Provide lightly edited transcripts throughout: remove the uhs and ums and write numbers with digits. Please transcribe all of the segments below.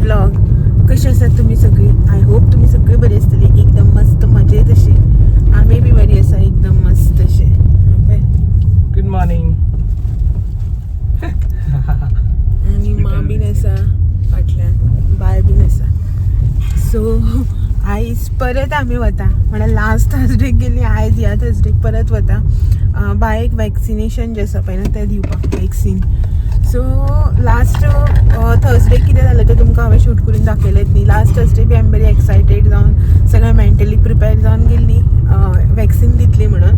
Vlog. कशी आसात तुमी सगळी? I hope तुमी सगळी बरी आसतली, एकदम मस्त मजेत अशी. आमी बी बरी आसा, एकदम मस्त अशे. पळय. Good morning. आनी माँ बीन आसा फाटल्यान, बाय बीन आसा. सो आयज परत आमी वता, म्हळ्यार लास्ट थर्सडेक गेली, आयज ह्या थर्सडेक परत वता बायक वॅक्सिनेशन जें आसा पळय न्हू तें दिवपाक, वॅक्सीन. सो लास्ट थर्सडे कितें जालें तें तुमकां हांवें शूट करून दाखयलेंच न्ही. लास्ट थर्सडे बी आमी बरी एक्सायटेड जावन, सगळें मेंटली प्रिपेर जावन गेल्ली वॅक्सीन दितली म्हणून.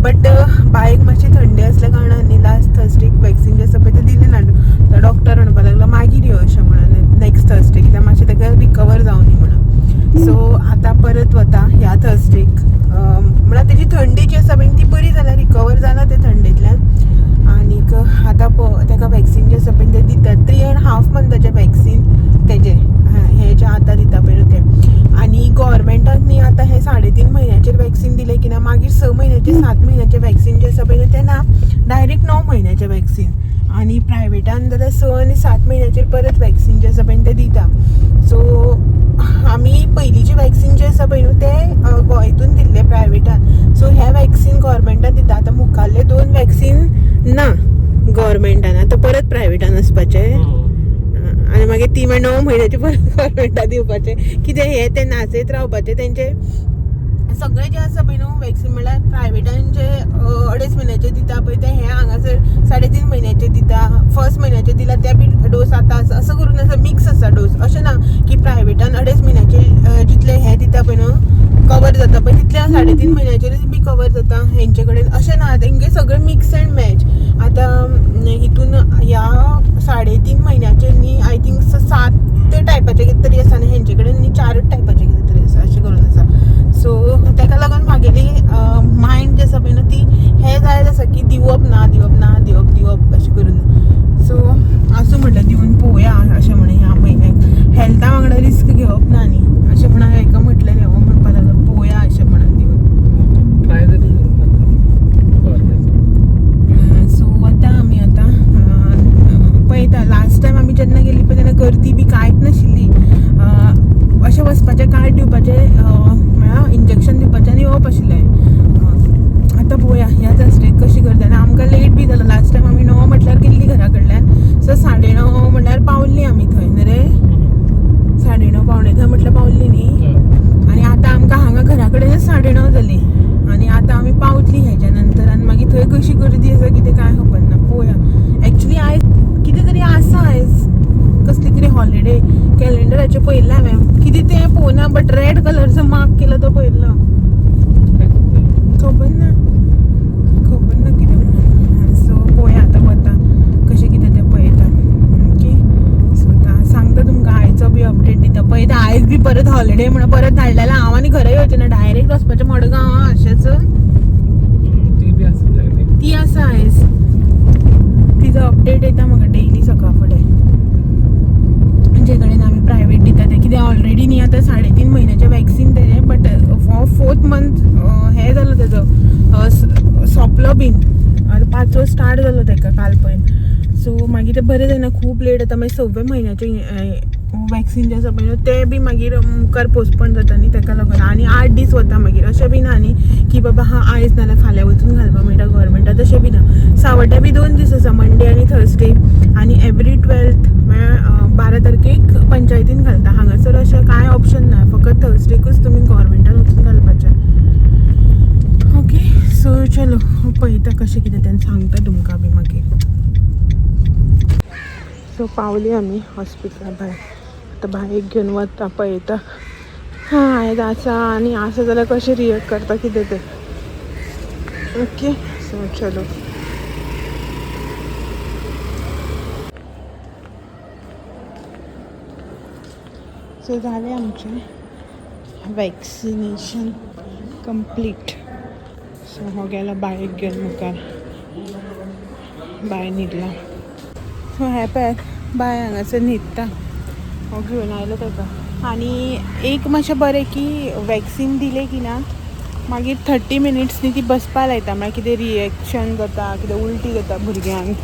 बट बायक मातशी थंडी आसल्या कारणान न्ही लास्ट थर्सडेक वॅक्सीन जें आसा पळय तें दिलें ना. डॉक्टर म्हणपाक लागलो मागीर यो अशें म्हणून नेक्स्ट थर्सडे, कित्याक मातशें ताका रिकवर जावनी म्हणून. सो आतां परत वता ह्या थर्सडेक. म्हळ्यार तेजी थंडी जी आसा पळय ती बरी जाल्या, रिकवर जाला ते थंडेंतल्यान. आनीक आतां ताका वॅक्सीन जें आसा पळय तें दितात. 3.5 मंथाचें वॅक्सीन तेजें हें जें आतां दिता पळय न्हू तें. आनी गोवोरमेंटान न्ही आतां हें 3.5 म्हयन्याचेर वॅक्सीन दिलें की ना, मागीर 6 म्हयन्याचें 7 म्हयन्याचें वॅक्सीन जें आसा पळय न्हू तें ना, डायरेक्ट 9 म्हयन्याचें वॅक्सीन. आनी प्रायवेटान जाल्यार 6 आनी 7 म्हयन्याचेर परत वॅक्सीन जें आसा पळय तें दिता. सो आमी पयलींचें वॅक्सीन जें आसा पळय न्हू तें हितून दिल्लें प्रायवेटान. सो हें वॅक्सीन गोवोरमेंटान दिता. आतां मुखाल्ले 2 वॅक्सीन ना गोवोरमेंटान, आतां परत प्रायवेटान वचपाचें. आनी मागीर ती मागीर 9 म्हयन्याचे परत गोवोरमेंटान दिवपाचें. कितें हें तें नाचयत रावपाचें. तेंचें सगळें जें आसा पळय न्हू वॅक्सीन, म्हणल्यार प्रायवेटान जे 2.5 म्हयन्याचे दिता पळय तें हें हांगासर 3.5 म्हयन्याचे दिता. फर्स्ट म्हयन्याचे दिला ते बी डोस आतां आसा, असो करून आसा, मिक्स आसा डोस. अशें ना की प्रायवेटान 2.5 म्हयन्याचे जितले हें दिता पळय न्हू कवर जाता पळय तितले 3.5 म्हयन्याचेरूच बी कवर जाता हेंचे कडेन, अशें ना. तेंगे सगळें मिक्स अँड मॅच. आतां हितून ह्या 3.5 म्हयन्याचेर न्ही I think 7 टायपाचे कितें तरी आसा आनी हेंचे कडेन न्ही 4 टायपाचे कितें तरी आसा, अशें करून आसा. सो ताका लागून म्हागेली मायंड जी आसा पळय न्हू ती हें जायत आसा की दिवप ना, दिवप ना, दिवप दिवप अशें करून. सो आसूं म्हटलें, दिवन पळोवया अशें म्हणून. ह्या म्हयन्याक हेल्था वांगडा रिस्क घेवप ना न्ही अशें म्हणून हांवें हेका म्हटलेलें. हो म्हणपाक लागलो पळोवया अशें म्हणून दिवन. ट्राय तरी करूंक. सो वता आमी आतां, पळयता. लास्ट टायम आमी जेन्ना गेली पळय तेन्ना गर्दी बी कांयच नाशिल्ली. अशें वचपाचें, कार्ड दिवपाचें, म्हळ्यार इंजेक्शन दिवपाचें आनी येवप आशिल्लें. आतां पळोवया ह्या थर्सडेक कशी गर्दी. आनी आमकां लेट बी जालो. लास्ट टायम आमी 9 म्हटल्यार गेल्ली घरा कडल्यान, सो 9:30 म्हटल्यार पावल्ली आमी थंय न्ही रे. 9:30 9:45 म्हटल्यार पावल्ली न्ही. आनी आतां आमकां हांगा घरा कडेनच 9:30 जाली आनी आतां आमी पावतली हेच्या नंतर. आनी मागीर थंय कशी गर्दी आसा कितें कांय खबर ना, पळोवया. एक्चुली आयज कितें तरी आसा, आयज कसली तरी हॉलिडे कॅलेंडराचेर पळयल्लें हांवें, कितें तें पळोवना, बट रेड कलरचो मार्क केला तो पळयल्लो. खबर ना, खबर ना कितें म्हणून. सो पळोवया आतां वता कशें कितें तें पळयता. ओके, सो आतां सांगता तुमकां, आयचो बी अपडेट दिता. पळयता आयज बी परत हॉलिडे म्हणून परत धाडलें जाल्यार हांव आनी घरा येवचें ना, डायरेक्ट वचपाचें मडगांव अशेंच. ती बी आसूं जाय. ती आसा आयज, तिजो अपडेट येता म्हाका डेली सकाळ फुडें. जे कडेन आमी प्रायवेट दिता तें कितें ऑलरेडी न्ही आतां 3.5 म्हयन्याचें वॅक्सीन तेजें, बट 4th month हें जालो तेजो, सोंपलो बीन, आतां 5वो स्टार्ट जालो तेका काल पळय. सो मागीर तें बरें जायना, खूब लेट जाता. मागीर 6व्या म्हयन्याचें वॅक्सीन जें आसा पळय न्हू तें बी मागीर मुखार पोस्टपोन जाता न्ही तेका लागून. आनी 8 दीस वता मागीर. अशें बी ना न्ही की बाबा हां आयज नाल्यार फाल्यां वचून घालपाक मेळटा गोवोरमेंटाक, तशें बी ना. सावड्ड्या बी 2 दीस आसा, मंडे आनी थर्सडे. आनी एवरी 12th म्हळ्यार 12 तारखेक पंचायतीन घालता. हांगासर अशें कांय ऑप्शन ना, फकत थर्सडेकूच तुमी गोवोरमेंटान वचून घालपाचें. ओके, सो चलो पळयता कशें कितें तें, सांगता तुमकां बी मागीर. सो पावली आमी हॉस्पिटला भायर. आतां बायक घेवन वता, पळयता हां आयज आसा आनी आसा जाल्यार कशें रिएक्ट करता कितें तें. ओके, सो चलो. सो जालें आमचें वॅक्सिनेशन कंप्लीट. सो हो गेलो बायक घेवन मुखार, बाय न्हिदला. सो हें पळयात बाय हांगासर न्हिदता, हो घेवन आयलो ताका. आनी एक मातशें बरें की वॅक्सीन दिलें की ना मागीर 30 मिनिट्स न्ही ती बसपा लायता, म्हळ्यार कितें रिएक्शन जाता, कितें उल्टी जाता भुरग्यांक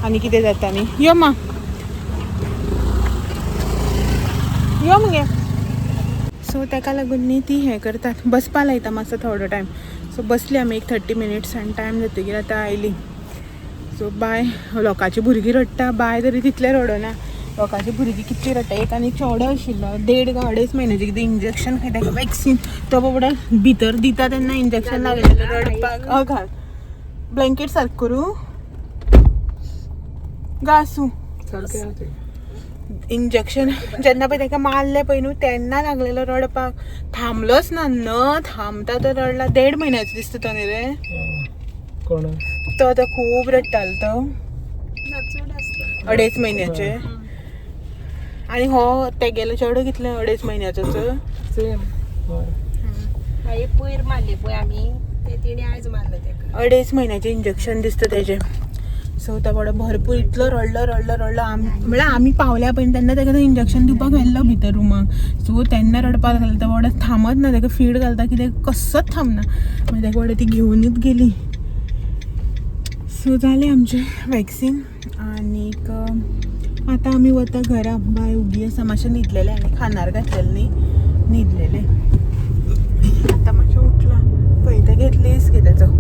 आनी कितें जाता न्ही. यो मा. यो मगे. सो ताका लागून न्ही ती हें करतात, बसपा लायता मातसो थोडो टायम. सो बसली आमी एक 30 मिनिट्स आनी टायम जातकीर आतां आयली. सो बाय, लोकांची भुरगीं रडटा, बाय तरी तितलें रडना. लोकांची भुरगीं कितली रडटा. एक आनी चेडो आशिल्लो 1.5 काय 2.5 म्हयन्याचें कितें इंजेक्शन खंय ताका वॅक्सीन तो बाबडो भितर दिता तेन्ना इंजेक्शन लागलेलें रडपाक. हय, घाल ब्लँकेट सारकें करूं गा. आसूं. सारकें आहा तें. इंजेक्शन जेन्ना पळय ताका मारलें पळय न्हू तेन्ना लागलेलो रडपाक, थांबलोच ना, न थांबता तो रडला. 1.5 म्हयन्याचो दिसता तो न्ही रे. कोण? तो आतां खूब रडटालो तो. ना, चड आसता. 2.5 म्हयन्याचे. आनी हो तेगेलो चेडो कितले, 2.5 म्हयन्याचोच. सेम, हय. मागीर पयर मारले पळय आमी ते, तेणी आयज मारले तेका. 2.5 म्हयन्याचें इंजेक्शन दिसता तेजें. सो तो बाबडो भरपूर इतलो रडलो रडलो रडलो. आम म्हळ्यार आमी पावल्या पळय तेन्ना तेका तें इंजेक्शन दिवपाक व्हेल्लो भितर रुमाक. सो तेन्ना रडपाक लागलो तो बाबडो, थांबत ना. तेका फीड घालता कितें कसोच थांबना. मागीर तेका बाबडो ती घेवनूच गेली. सो जालें आमचें वॅक्सीन आनीक आतां आमी वता घरा. बाय उगी आसा, मातशें न्हिदलेलें आनी खानार घातलेलें न्ही, न्हिदलेलें. आतां मातशें उठलां पळय, तें घेतलीस कित्याचो.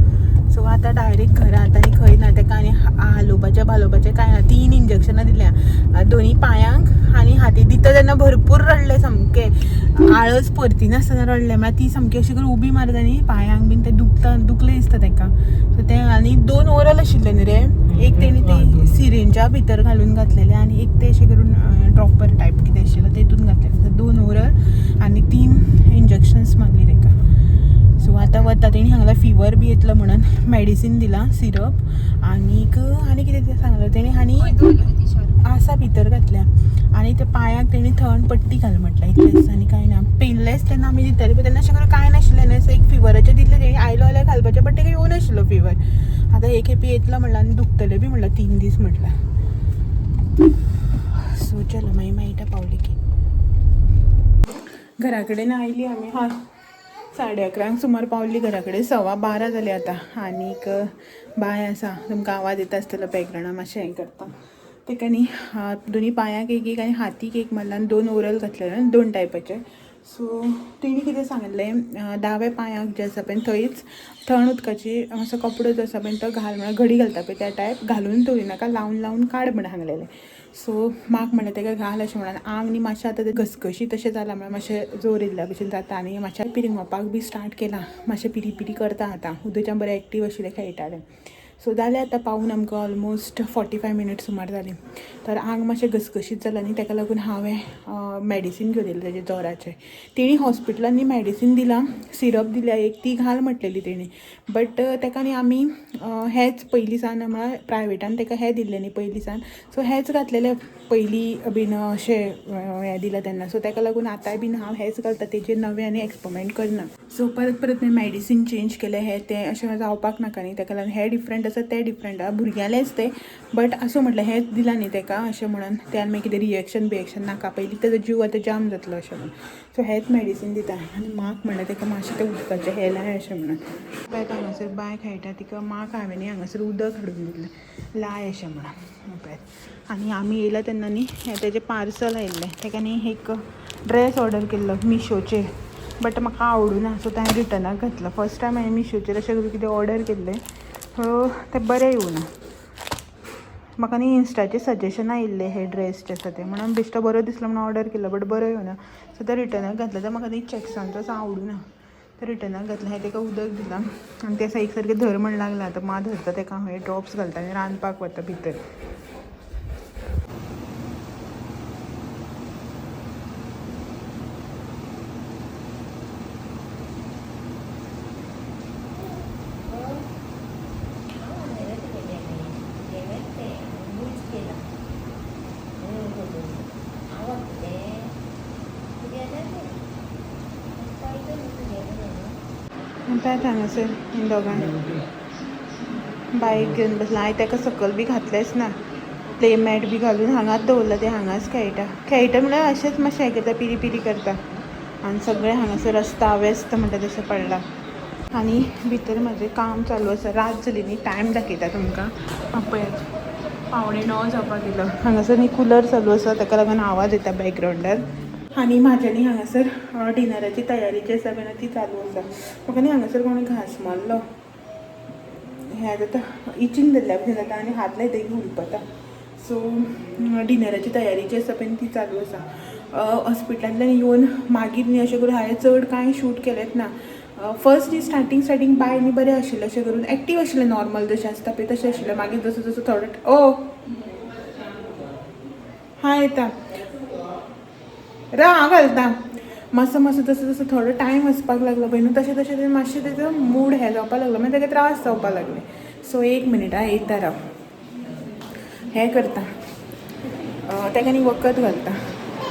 सो आतां डायरेक्ट घरा, आतां आनी खंय ना तेका आनी हालोवपाचें बालोवपाचें कांय ना. 3 इंजेक्शनां दिल्या दोनी पांयांक आनी हाती. दिता तेन्ना भरपूर रडलें, सामकें आळस परतिनासतना रडलें. म्हळ्यार ती सामकी अशी करून उबी मारता न्ही पांयांक बीन, तें दुखता, दुखलें दिसता तेका. सो तें आनी 2 ओरल आशिल्लें न्ही रे, एक तेणी ती सिरिंजा भितर घालून घातलेलें आनी एक तें अशें करून ड्रॉपर टायप कितें आशिल्लें तेतून घातलेलें. सो 2 ओरल आनी 3 इंजेक्शन्स मारली तेका. सो आतां वता. तेणी सांगलां फिवर बी येतलो म्हणून मेडिसीन दिलां, सिरप आनीक आनी कितें तें सांगलें तेणी. आनी आसा भितर घातल्या आनी त्या पांयाक तेणी थंड पट्टी घाल म्हटलें, इतलेंच आनी कांय ना. पेनलेस तेन्ना आमी दिताली पण तेन्ना अशें करून कांय नाशिल्लें न्ही. सो एक फिवराचें दितलें तेणी, आयलो जाल्यार घालपाचें, बट तेका येवं नाशिल्लो फिवर. आतां एक खेपी येतलो म्हणलां आनी दुखतलें बी म्हणलां 3 दीस म्हटलां. सो चलो मागीर मेळटा पावली की. घरा कडेन आयली आमी, हय 11:30 सुमार पावली घरा कडेन. 12:15 जाली आतां. आनीक बाय आसा, तुमकां आवाज येता आसतलो बॅकग्रावंडान, मातशें हें करता. तेका न्ही दोनी पांयांक एक एक आनी हातीक एक मारला आनी 2 ओरल घातलेले 2 टायपाचे. सो तेणी कितें सांगलें, दाव्या पांयाक जे आसा पळय थंयच थंड उदकाची मातसो कपडो जो आसा पळय तो घाल, म्हळ्यार घडी घालता पळय त्या टायप घालून दवरिनाका, लावन लावन काड म्हण सांगलेलें. सो म्हाका म्हणलें तेका घाल अशें म्हणून. आंग न्ही मातशें आतां तें घसघशीत तशें जालां, म्हळ्यार मातशें जोर येयल्ल्या भशेन जाता आनी मातशें पिरिंगोवपाक बी स्टार्ट केलां, मातशें पिरी पिरी करता आतां. उदच्यान बरें एक्टीव आशिल्लें, खेळटालें. सो जालें आतां पावून आमकां ऑलमोस्ट 45 मिनिट्स सुमार जालीं. तर आंग मातशें घसघशीत जालां न्ही, तेका लागून हांवें मेडिसीन घेवन येयलें तेजें जोराचें. तेणी हॉस्पिटलान न्ही मेडिसीन दिलां, सिरप दिल्या एक, ती घाल म्हटलेली तेणी. बट तेका न्ही आमी हेच पयलीं सान, म्हळ्यार प्रायवेटान तेका हें दिल्लें न्ही पयलीं सान, सो हेच घातलेलें पयलीं बीन अशें हें दिलां तेन्ना. सो तेका लागून आतांय बीन हांव हेच घालता, तेजेर नवें आनी एक्सपेरिमेंट करना. सो परत परत मागीर मेडिसीन चेंज केलें, हें तें अशें जावपाक नाका न्ही, तेका लागून हें डिफरंट आसा तें डिफरंट आसा, भुरग्यांलेंच तें. बट आसूं म्हटलें, हेंच दिलां न्ही तेका अशें म्हणून त्यान मागीर कितें रिएक्शन बिएक्शन नाका, पयलीं तेजो जीव आतां जाम जातलो अशें म्हणून. सो हेंच मेडिसीन दिता. आनी माक म्हणलें तेका मातशें तें उदकाचें हें लाय अशें म्हणून. पळय हांगासर बाय खेळटा, तिका माक हांवें न्ही हांगासर उदक हाडून दिलें, लाय अशें म्हणून. पळयात. आनी आमी येयला तेन्ना न्ही हें तेजें पार्सल आयिल्लें. तेका न्ही एक ड्रेस ऑर्डर केल्लो मिशोचेर, बट म्हाका आवडूना, सो तें हांवें रिटर्नाक घातलो. फर्स्ट टायम हांवें मिशोचेर अशें करून कितें ऑर्डर केल्लें, सो तें बरें येवना. म्हाका न्ही इन्स्टाचेर सजेशन आयिल्लें हे ड्रेस जे आसा ते म्हणून, बेश्टो बरो दिसलो म्हणून ऑर्डर केलो, बट बरो येवना. सो तें रिटर्नाक घातलें. तें म्हाका न्ही चॅक्सांचो असो आवडूना, तें रिटर्नाक घातलें. हांवें तेका उदक दिलां आनी तें एक सारकें धर म्हण लागलां. आतां मां धरता तेका, हांव हे ड्रॉप्स घालता आनी रांदपाक वता भितर. पळयात हांगासर दोगांय बायक घेवन बसला. हांवें तेका सकयल बी घातलेंच ना, प्ले मॅट बी घालून हांगाच दवरला. तें हांगाच खेळटा, खेळटा म्हळ्यार अशेंच मातशें हें करता, पिरी पिरी करता. आनी सगळें हांगासर अस्ताव्यस्त म्हणटा तशें पडलां. आनी भितर म्हाजें काम चालू आसा. रात जाली न्ही, टायम दाखयता तुमकां. पळयात 8:45 जावपाक येयलो. हांगासर न्ही कुलर चालू आसा, ताका लागून आवाज येता बॅकग्रावंडार. आनी म्हाज्यानी हांगासर डिनराची तयारी जी आसा पळय ती चालू आसा. म्हाका न्ही हांगासर कोणें घांस मारलो, हें जाता, इचींग जाल्ल्या भशेन जाता आनी हात लायतकीर हुलपता. सो डिनराची तयारी जी आसा पळय ती चालू आसा. हॉस्पिटलांतल्यान येवन मागीर न्ही अशें करून हांवें चड कांय शूट केलेंच ना. फर्स्ट न्ही स्टार्टींग स्टार्टींग बाय न्ही बरें आशिल्लें, अशें करून एक्टीव आशिल्लें, नॉर्मल जशें आसता पळय तशें आशिल्लें. मागीर जसो जसो थोडो ओ हा येता राव, हांव घालता मातसो मातसो, जसो जसो थोडो टायम वचपाक लागलो पळय न्हू, तशें तशें तें मातशें तेजो मूड हें जावपाक लागलो, मागीर ताका त्रास जावपाक लागले. सो एक मिनीट आं, येता राव, हें करता, ताका न्ही वखद घालता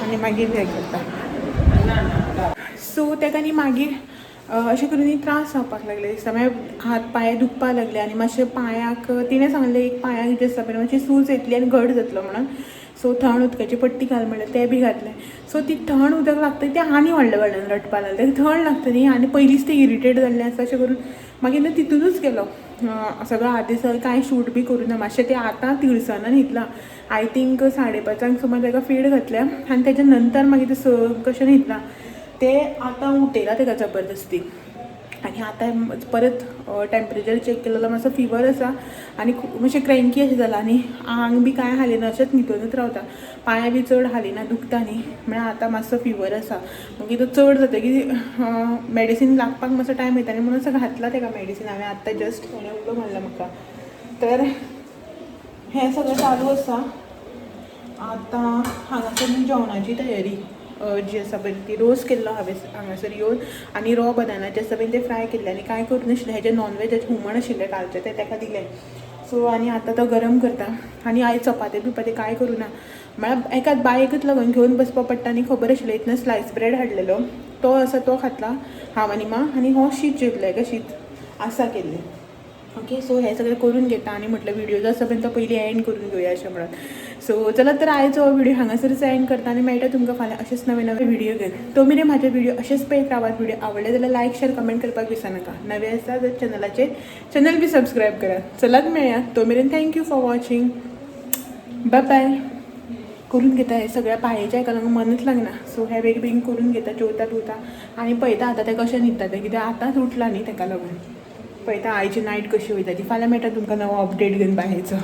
आनी मागीर हें करता. सो ताका न्ही मागीर अशें करून न्ही त्रास जावपाक लागले दिसता. मागीर हात पांय दुखपाक लागले आनी मातशें पांयाक तिणें सांगलें एक पांयाक जें आसता पळय मातशी सूज येतली आनी घट जातलो म्हणून. सो थंड उदकाची पट्टी घाल म्हणलें, तें बी घातलें. सो ती थंड उदक लागता तें आनी व्हडल्या व्हडल्यान रडपाक लागलें. ताका थंड लागता न्ही आनी पयलींच तें इरिटेट जाल्लें आसा. अशें करून मागीर न्हू तितूनच गेलो सगळो आदेस, कांय शूट बी करूं ना. मातशें तें आतां तिळसनान न्हिदलां, I think 5:30 सुमार ताका फीड घातल्या आनी तेच्या नंतर मागीर तें स कशें न्हिदलां तें. आतां उठयलां ताका जबरदस्ती आनी आतां परत टेम्परेचर चॅक केलो जाल्यार मातसो फिवर आसा आनी खूब मातशें क्रँकी अशें जालां आनी आंग बी कांय हालिना, अशेंच न्हिदोनूच रावता, पांय बी चड हालिना, दुखता न्ही. म्हळ्यार आतां मातसो फिवर आसा, मागीर तो चड जातकीर मॅडिसीन लागपाक मातसो टायम वयता न्ही, म्हणून असो घातला ताका मॅडिसीन हांवें आत्तां जस्ट, कोणें उलो मारला म्हाका. तर हें सगळें चालू आसा. आतां हांगासर न्ही जेवणाची तयारी जी आसा पळय ती, रोस केल्लो हांवें हांगासर येवन आनी रॉ बनाना जे आसा पळय ते फ्राय केल्ले आनी कांय करूं नाशिल्लें. हेजें नॉनवेजाचें हुमण आशिल्लें कालचें, तें ताका दिलें. सो आनी आतां तो गरम करता आनी आयज चपाती बिपाती कांय करूं ना, म्हळ्यार एकाच बायकच लागून घेवन बसपा पडटा आनी खबर आशिल्लें. इतल्यान स्लायस ब्रेड हाडलेलो तो आसा, तो खातला हांव आनी मां आनी हो शीत जेवतलो, हेका शीत आसा केल्लें. ओके, सो हें सगळें करून घेता आनी म्हटलें व्हिडियो जो आसा पळय तो पयलीं एंड करून घेवया अशें म्हणून. सो चला तर, आयचो हो व्हिडियो हांगासरच एंड करता आनी मेळटा तुमकां फाल्यां अशेंच नवे नवे व्हिडियो घेवन. तो मेरेन म्हाजे व्हिडियो अशेंच पळयत रावात. व्हिडियो आवडले जाल्यार लायक, शेअर, कमेंट करपाक विसरनाका. नवे आसा जाल्यार चॅनलाचेर चॅनल बी सबस्क्रायब करात. चलात मेळया, तो मेरेन thank you for watching, bye bye. करून घेता हे सगळ्या पांयेच्या हेका लागून मनच लागना. सो हे बेगीन बेगीन करून घेता, जेवता पिवता आनी पळयता आतां तें कशें न्हिदता तें, कित्याक आतांच उठला न्ही, तेका लागून. पळयता आयची नायट कशी वयता ती. फाल्यां मेळटा तुमकां नवो अपडेट घेवन बायेचो.